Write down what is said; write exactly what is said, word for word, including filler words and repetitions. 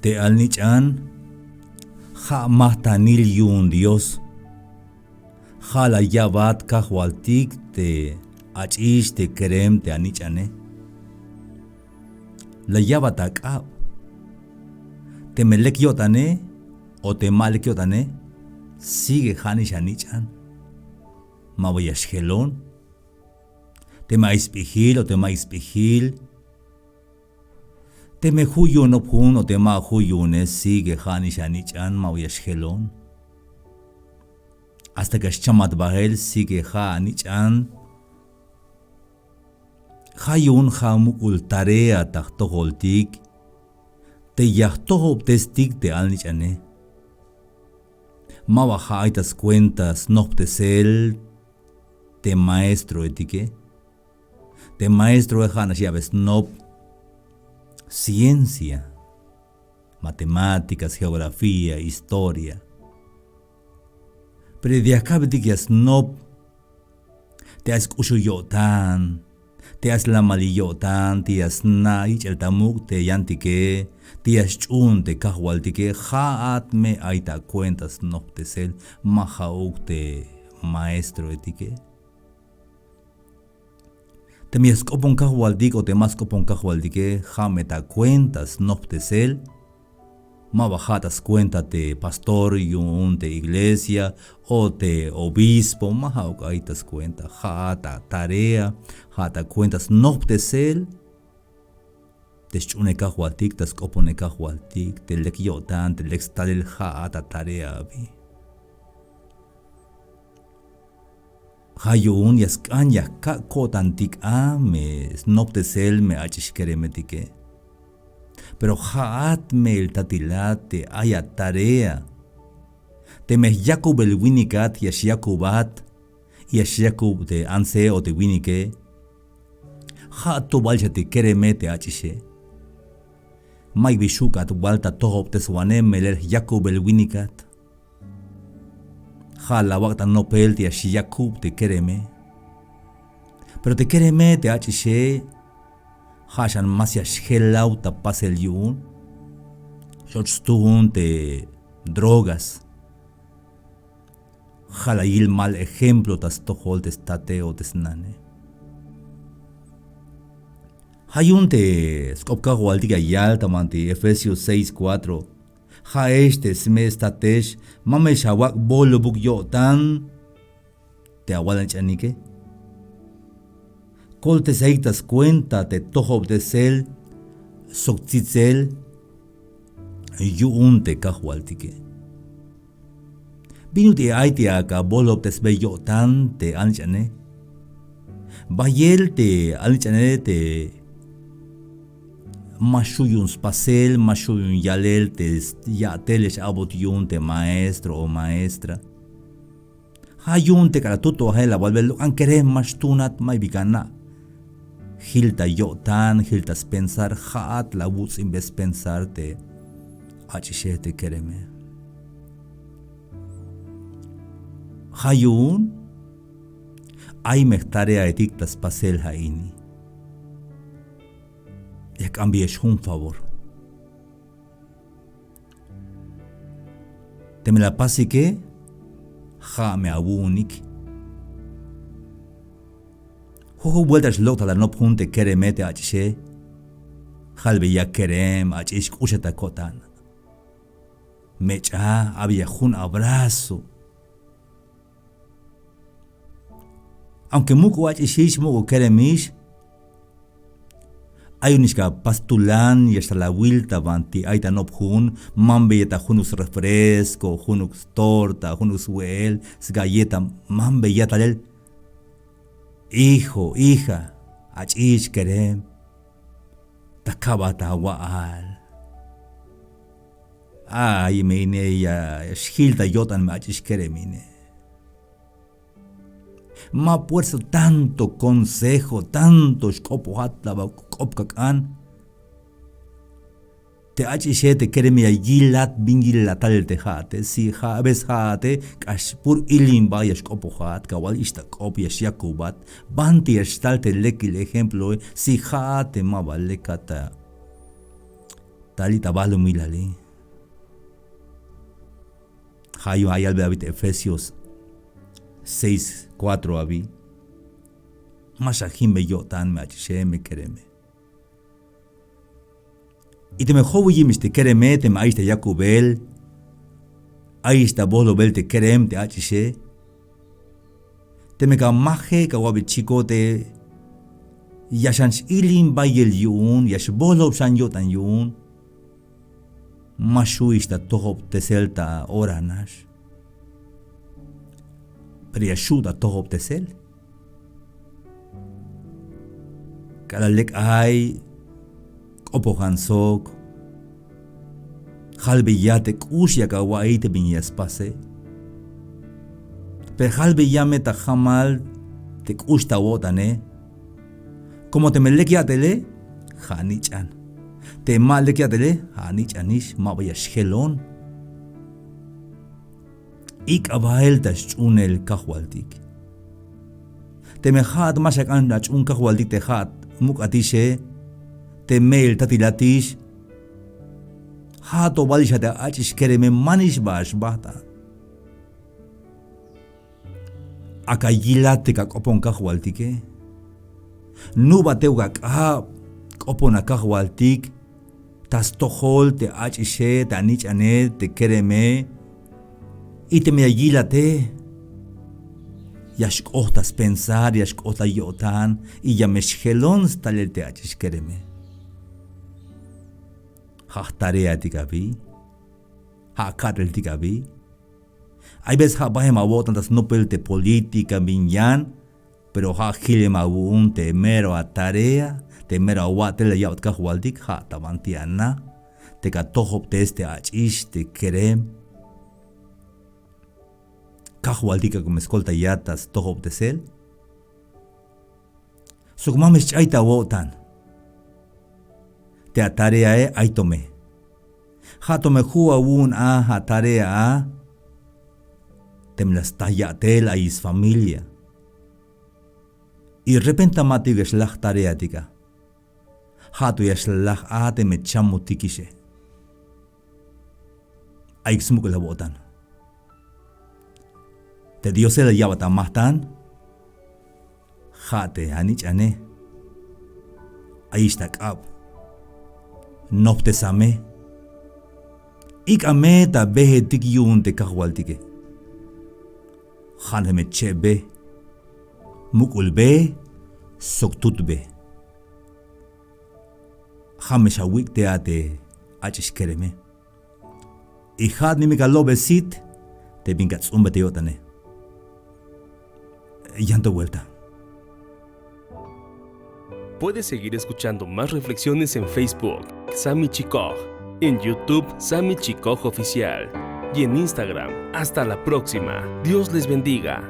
Te alnich'an ja' majtanil yu'un Dios. Ja' la ya'bat Kajwaltik te ach'ix te kerem te anich'ane. La ya'bat ak'ab. Teme lek yo'tane o te ma lek yo'tane, sigue ja'nix anich'an. Ma ba ya xjelon. Teme ay sb'ijil o te ma ay sb'ijil, teme ju' yu'un nop jun o te ma ju' yu'une, sigue ja'nix anich'an, ma ba ya xjelon. Hasta que xchamat bael, sigue ja' anich'an. Ja' yu'un ja' muk'ul tarea ta jtojoltik te ya jtojobtestik te alnich'ane. Ma ba ja' ay ta skuenta snojbtesel te maestroetike. Te maestroe ja'nax ya'be snop ciencia, matemáticas, geografía, historia. Pero te ya ka'betik ya snop, te ay sk'uxul yo'tan, te ay slamalil yo'tan, te ya sna' yich'el ta muk' te yantike, te ya sch'uun te Kajwaltike, ja'at me ay ta kuenta snojbtesel, ma ja'uk te maestroetike. Teme ya sk'opon Kajwaltik o te ma sk'opon Kajwaltike, ja' me ta kuenta snojbtesel. Ma ba ja' ta skuenta te pastor yu'un te iglesia o te obispo, ma ja'uk ay ta skuenta. Ja' ta tarea, ja' ta kuenta snojbtesel te sch'uunel Kajwaltik, ta sk'oponel Kajwaltik, te lek yo'tan, te lek stalel, ja' ta tarea abi. Ja' yu'un ya sk'an ya jka' ko'tantik a me snoptesel me ach'ix keremetike. Pero ja'at me el tatilat te ay a tarea. Teme jyakubel winikat ya xyakubat, ya xyakub te antse o te winike, ja' to bal xa te kereme te ach'ixe. May bi xju' k'at wal ta tojobteswanej melel jyakubel winikat. Ja' la wak' ta nopel te ya xyakub te kereme. Pero te kereme te ach'ixe, ja' xan más ya xjelaw ta pasel yu'un. X-och stuun te drogas. Ja' la yil mal ejemplo ta stojol te state o te snane. Ja' yu'un te sk'op Kajwaltik ya yal ta banti Efesios seis cuatro. Ja'ex te sme statex, ma me xawak' bolobuk yo'tan te awal anich'anike. Koltesik ta skuenta te tojobtesel sok tsitsel yu'un te Kajwaltike. Bin ut'il ay te ak'a bolobtesbe yo'tan te alnich'ane. Bayel te alnich'ane te ma xju' yu'un spasel, ma xju' yu'un yalel te ya'tel ya x-a'bot yu'un te maestro o maestra. Ja' yu'un te k'alal tut to ajel awalbe, lok'an kerem, ma xtuunat, may bi kana'. Jil ta yo'tan, jil ta spensar, ja'at la awuts'inbe spensar te ach'ixe te kereme. Ja' yu'un ay me jtareaetik ta spasel ja' ini. Ya jk'anbiyex jun favor. Teme la pasike, ja' me awu'unik. Jujun buelta xlok' ta la nop jun te kereme te ach'ixe. Jalbeya kerem, ach'ix, k'uxat ta ko'tan. Mech'a, abeya jun abrazo. Aunque muk'o ach'ixix, muk'o keremix, ay yu'unix k'a pas tulan ya xtal awil ta banti ay ta nop jun, manbeya ta junuk srefresco, junuk storta, junuk swe'el, sgalleta, manbeya talel. Hijo, hija, ach'ix, kerem. Ta ka'bat awa'al. Ay me ine ya xjil ta yo'tan me ach'ix kerem ine. Ma puersa tanto consejo, tanto xk'opojat la ba k'op kak'an. Te ach'ixe te kereme ya yilat bin yilel atalel te ja'ate, si ja' a veces ja'ate k'ax pur ilimba ya xk'opojat, kawal ix ta k'op ya xyakubat, banti ya xtal te lekil ejemploe, si ja'at te ma ba lekat ta Tali ta balumilali. Ja' yu'un ja' yalbe abi te Efesios seis cuatro abi. Ma xajinbe yo'tan, me ach'ixe, me kereme. Y teme jowiyemix te kereme, teme ayix ta yakubel, ayix ta bolobel te kerem, te ach'ixe. Teme ka maje, ka wabe chiko te ya xan x-ilim bayel yu'un, ya xbolob xan yo'tan yu'un. Ma xju'ix ta tojobtesel ta ora nax. Pero ya xju' ta tojobtesel. K'alal lek ay, k'opojan sok. Jalbeya te k'ux yak awa'iy te bin ya spase. Pero jalbeya me ta jamal te k'ux ta awo'tane. Como teme lek ya'tele, ja' nich'an. Te ma lek ya'tele, ja' nich'anix, maba ya xjelon. Ik'a bael ta sch'uunel Kajwaltik. Teme ja'at ma xak'an ach'uun Kajwaltik te ja'at muk'atixe, te me'il tatilatix, ja'at to balix a te ach'ix kereme, manix ba xbajt a. Ak'a yilat te ka k'opon Kajwaltike. Nubat tebuk ak'ab, k'opon a Kajwaltik ta stojol te ach'ixe, te anich'ane, te kereme. Y teme ya yilate, ya xk'ot ta spensar, ya xk'ot ta yo'tan, y ya me xjelon stalel te ach'ix kereme. Ja' jtareatik abi, ja' ka'teltik abi. Ay veces ja' baem awo'tan ta snopel te política bin yan, pero ja' jilem awu'un te mero atarea, te mero awa'tel la ya'bat Kajwaltik, ja' ta banti ana, te ka tojobtes te ach'ix, te kerem. Kajwaltik ak'a me skoltayat ta stojobtesel. Sok ma me xch'ay ta awo'tan. Te atareae ay to me. Ja' to me ju' awu'un a, ja' tarea a. Teme la sta ya'tel ay sfamilia. Y repente ma te ya xlaj tareatik a. Ja' to ya xlaj a teme chamotikixe. Ayuk smuk'ul awo'tan. Te Diose la ya'bat amajtan. Ja' te anich'ane. Ayix ta k'ab. Noptesa me. Ik'a me ta bejetik yu'un te Kajwaltike. Ja' me cheb be, muk'ul be, sok tut be. Ja' me xawik' te a te ach'ix kereme. Y ja'at nimik alo'be sit te bin ka ts'umbe te yo'tane. Yan to buelta. Puedes seguir escuchando más reflexiones en Facebook, Sami Chikoj, en YouTube, Sami Chikoj Oficial, y en Instagram. Hasta la próxima. Dios les bendiga.